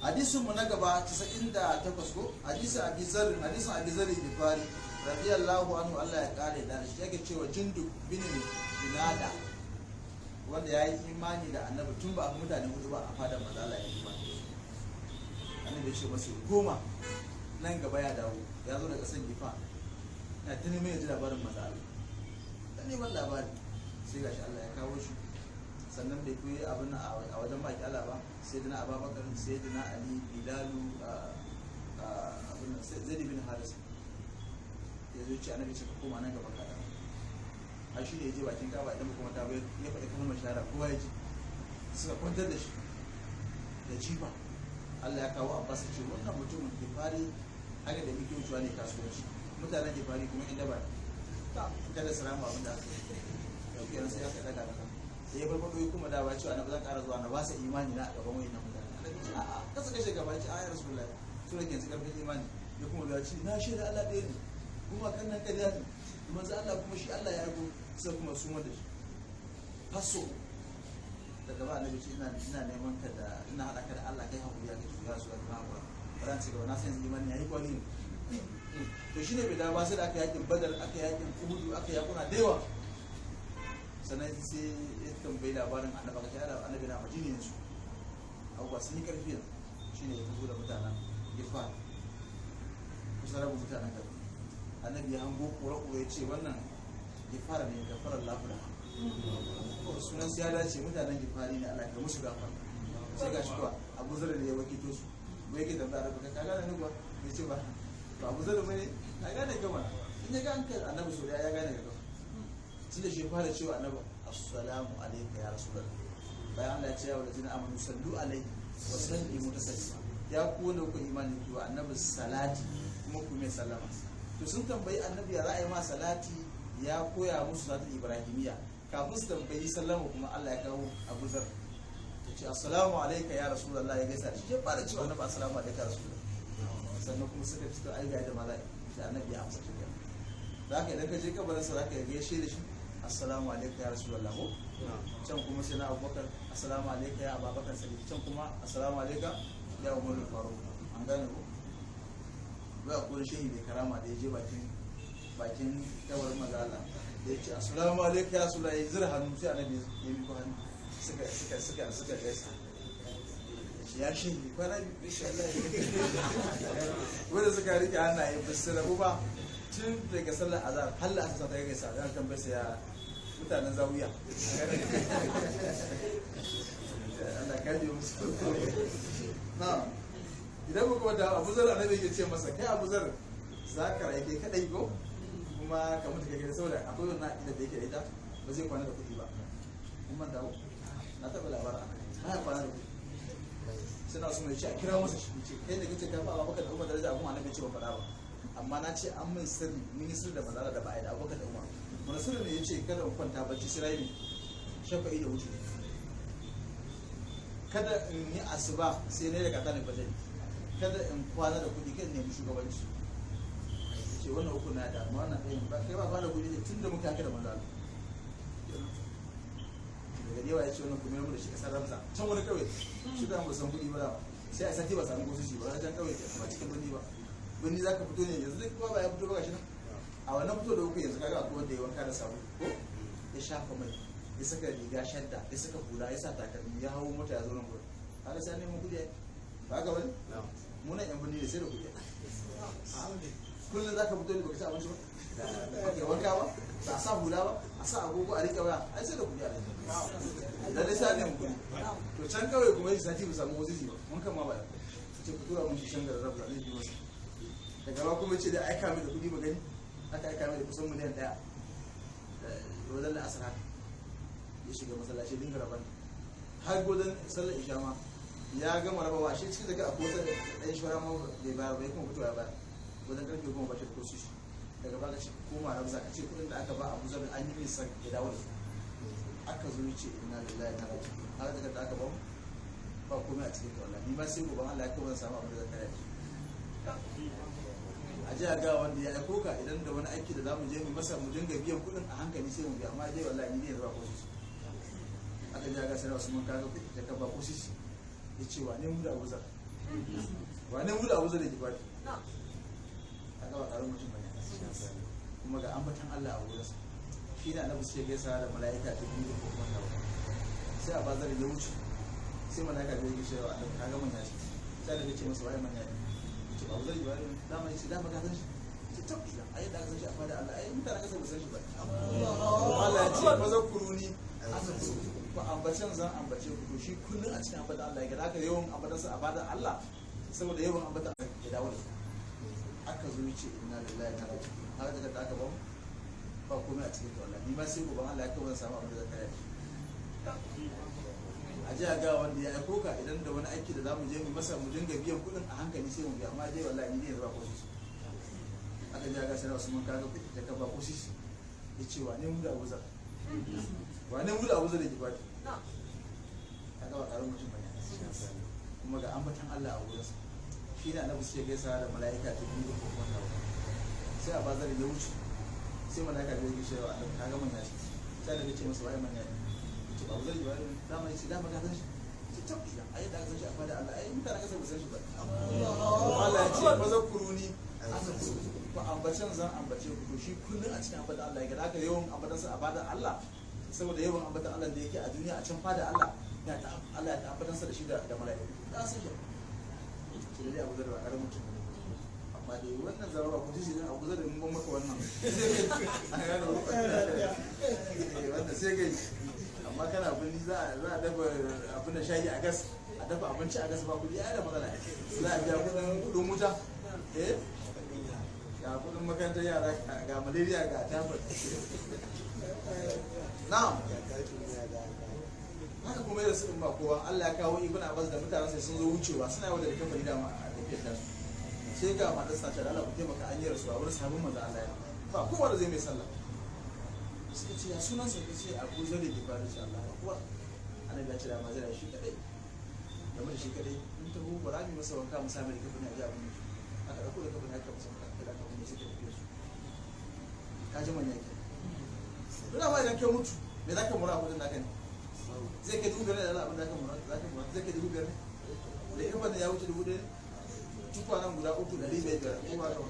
Hadisin mu na gaba 98 ko hadisi Abi Zarr, hadisin Abi Zarr Gifari radiyallahu anhu, Allah ya kare da shi, yake cewa Jundub bin Junada, wanda ya yi imani da Annabi tun ba a mutane hudu ba a fadar manzo Allah ya yi imani. Annabi ya ce masa goma nan gaba ya dawo, ya zo daga san Gifa na ta neman ya ji labarin manzo Allah, ta neman labari, sai gashi Allah ya kawo shi. Sannan bai koyi abin a wajen maki Allah ba, sai dina Ababakar, sai dina Ali, Bilalu, abin nan, sai Zaid bin Haris ya zo ce Annabi ce ka koma nan gaba kaɗan. Har shi ne ya je bakin Kaba, idan kuma ta bayar ya faɗi kalmar shahada, kowa ya ji, suka kwantar da shi da jifa. Allah ya kawo Abbas ya ce wannan mutumin Gifari haka da muke wucewa ne kasuwanci, mutanen Gifari kuma inda ba kada salamu abin da aka yi kenan, sai aka daga maka, sai ya farfaɗo ya kuma dawa cewa na ba zan ƙara zuwa na ba sa imani na a gaban wayannan mutane. Annabi ce a'a, kasa kashe gaba, ce a'a ya Rasulullahi, su da ke karfin imani. Ya kuma zuwa ce na shaida Allah ɗaya ne kuma kan nan ƙarya ne, manzo Allah kuma shi Allah ya aiko, sai kuma su da shi faso. Daga ba Annabi ce ina neman ka da ina haɗa ka da Allah, kai hakuri ya kai ya su ga hakuri, ba zan ci gaba, na san yanzu imani yayi kwari ne. To shine bai dawo ba sai da aka yakin Badar, aka yakin Uhudu, aka yakuna da yawa. Sannan sai ya tambayi labarin Annabi, ka ce Annabi na Madina yanzu, abubuwa sun yi karfi yanzu. Shine ya tafi da mutanen Gifar, kusa rabin mutanen gari. Annabi ya hango kura-kura ya ce wannan Gifar ne, gafarar lafiya sunan su ya dace, mutanen Gifari ne, Allah ka musu gafara. Sai ga shi kuwa Abu Zar ne ya wakilto su, bai yake tambaya da ka gane ni kuwa, ya ce ba ba Abu Zar bane, na gane ka mana. In ya ga an kai Annabi so ya gane ka kawai, tun da shi fara cewa Annabi assalamu alayka ya Rasulullah, bayan Allah ya ce ya walazina amanu sallu alaihi wa sallimu taslima, ya ku wanda kuka imani ku wa Annabi salati kuma ku mai sallama. To sun tambayi Annabi ya ra'ayi ma salati, ya koya musu salatul ibrahimiyya. Kafin su tambayi sallama kuma Allah ya kawo Abu Zar ya ce assalamu alayka ya Rasulullah, ya gaisa da shi, ya fara cewa Annabi assalamu alayka ya Rasulullah. Sannan kuma suka fito ai ga da maza sai Annabi ya amsa shi. Zaka idan ka je kabarin sa zaka gaishe da shi, assalamu alayka ya Rasulullah, ko can kuma sai na Abubakar, assalamu alayka ya Abubakar Sadiq, can kuma assalamu alayka ya Umar Faruk. An gane ko? Ba ko shehi mai karama da ya je bakin kabarin manzo Allah da ya ce assalamu alayka ya Rasulullah, ya zira hannu, sai Annabi ya miko hannu, suka suka suka suka gaisa. Ya shehi kwana biyu insha Allah. Wanda suka rike hannaye ba su rabu ba tun daga sallar azhar har la'asar ta gaisa. Zan tambaye sa ya mutanen zawiya, Allah ka ji musu. Na idan muka wata Abu Zar, Annabi yake ce masa kai Abu Zar za ka rayu kai kadai ko kuma ka mutu kai kadai, saboda akwai wannan aƙida da yake da ita, ba zai kwana da kuɗi ba. Kun manta ko na taɓa labarin ana ba ya kwana da kuɗi. Suna so mai ce a kira masa shi, ce kai da kace ka fa Abubakar da Umar daraja abun, Annabi ce ba faɗa ba, amma na ce an min sirri, mun yi sirri da manzala da ba a yi da Abubakar da Umar. Wani sirri ne? Ya ce kada in kwanta bacci sai rayu shafa'i da wuce, kada in yi asuba sai na yi da kata ne fajari, kada in kwana da kuɗi, kada in nemi shugabanci. Ce wannan uku na da, amma wannan ɗayan ba kai ba kwana da kuɗi ne tun da muka haka da manzala. Daga yawa ya ce wannan kuma mu da shi kasar Ramza can wani kawai shi da mu san kuɗi ba dama, sai a sati ba samu ko shi ba, can kawai ba cikin birni ba. Birni zaka fito ne yanzu duk kowa ba ya fito ba, gashi nan a wannan fito da uku yanzu kaga akwai wanda ya wanka da sabulu ko ya shafa mai, ya saka riga shadda, ya saka hula, ya sa takalmi, ya hawo mota ya zo nan gurin. Kaga sai an nemo kuɗi ai, ba ga wani mu nan yan birni ne sai da kuɗi. Kullum zaka fito ne baka ci abinci ba, ba kai wanka ba, ba a sa hula ba, a sa agogo, a riƙe waya, ai sai da kuɗi a da dai sai nemi kuɗi. To can kawai kuma yi sati ba samu wasu ba, mun kama ba ce ku tura mun shi can garin Rabza zai bi masa. Daga ba kuma ce da aika mai da kuɗi ba gani, aka aika mai da kusan miliyan 1 wajen la'asar haka ya shiga masallaci dinga raban har godon sallar isha ma ya gama rabawa. Shi cikin daga akwai wata ɗan shawara ma bai bayar ba, ya kuma fito ya bayar wajen karfe 10 ba shi da ko shi. Daga baka ce koma Ramza ka ce kuɗin da aka ba Abu Zar an yi mai san ya dawo da su. Aka zo ce inna lillahi wa inna ilaihi raji'un, har daga da aka ba mu ba komai a cikin ta, wallahi ni ma sai gobe Allah ya kai zan samu abin da zan kare shi. A ji a ga wanda ya aiko ka, idan da wani aiki da zamu je mu masa mu dinga biyan kuɗin a hankali sai mu biya, amma dai wallahi ni ne yanzu ba ko sisi. Aka ji a ga sai wasu mun kaga kuɗi da ka ba ko sisi, ya ce wa ne mu da Abu Zar. Wane mu da Abu Zar Gifari? Kaga ba karamin mutum bane. Kuma ga ambatan Allah a wurinsa. Shi ne annabi sai gaisa da mala'ika ta biyu ko kuma ta sai a bazar ya wuce, sai mala'ika bai yake cewa annabi kaga manya shi. Sai annabi ce masa waye manya ne? Ce Abu Zar Gifari. Dama yace dama ka san shi. Ce tabbi ai da ka san shi a fada Allah, ai mutane ka san shi ba. Allah ya ce maza kuruni ku ambacen zan ambace ku. To shi kullun a cikin ambatan Allah ya ga haka yawan ambatan sa a fadar Allah, saboda yawan ambatan ya dawo da su. Aka zo ce inna lillahi wa inna ilaihi raji'un. Haka daga da aka ba mu ba komai a cikin ta wallahi, ni ma sai gobe Allah ya kawo samu abin da zan kare a ji a ga wanda ya aiko ka. Idan da wani aiki da zamu je mu masa, mu dinga biyan kuɗin a hankali sai mu biya, amma dai wallahi ni ne yanzu ba ko sisi. Aka ji a ga sai Usman kaga kuɗi da ka ba ko sisi. Ya ce wane mu da Abu Zar, wane mu da Abu Zar da Gifari? Kaga ba karamin mutum bane. Kuma ga ambatan Allah a wurinsa. Shi ne annabi sai gaisa da mala'ika ta biyu ko kuma ta sai a bazar ya wuce, sai mala'ika bai yake cewa annabi kaga manya shi. Sai annabi ce masa waye manya ne? Ce Abu Zar Gifari. Dama yace dama ka san shi. Ce tabbi ai da ka san shi a fada Allah, ai mutane ka san shi ba. Allah ya ce maza kuruni ku ambacen zan ambace ku. To shi kullun a cikin ambatan Allah ya ga haka yawan ambatan sa a fadar Allah, saboda yawan ambatan Allah da yake a duniya a can fada Allah ya ta Allah ya ta ambatan sa da shi da mala'iku da san shi. Shi dai Abu Zar ba karamin mutum ne, amma dai wannan zarura ku shi Abu Zar mun ban maka wannan wannan sai kai. Amma kana birni za a dafa abin da shayi a gas, a dafa abinci a gas, ba kudi ai da matsala. Za a biya kudin wuta, eh, ga kudin makarantar yara, ga malaria, ga typhoid. Na'am, haka kuma yadda su ba kowa Allah ya kawo Ibn Abbas da mutanen sai sun zo wucewa, suna yawo da kafari da a tafiyar tasu, sai ga matar sa ce Allah ku taimaka, an yi rasuwa wurin sahabin manzo Allah, ya ba kowa da zai mai sallah. Suka ce ya sunan sa? Ce Abu Zar Gifari. Ce Allah ba kowa. Annabi ya ce da ma zai shi kadai da mu shi kadai mun taho ba mu masa wanka mu sami da kafin ya ji abin aka dauko da kafin aka masa wanka da aka mun suka tafi su. Ka ji manya ke dole. Ma idan kai mutu me zaka mura a kudin naka ne? Zai kai 5,000 ne da abin da zaka mura zai kai 5,000 ne da in ya wuce 1,000 ne, tukwanen guda 3 500 ko ba ka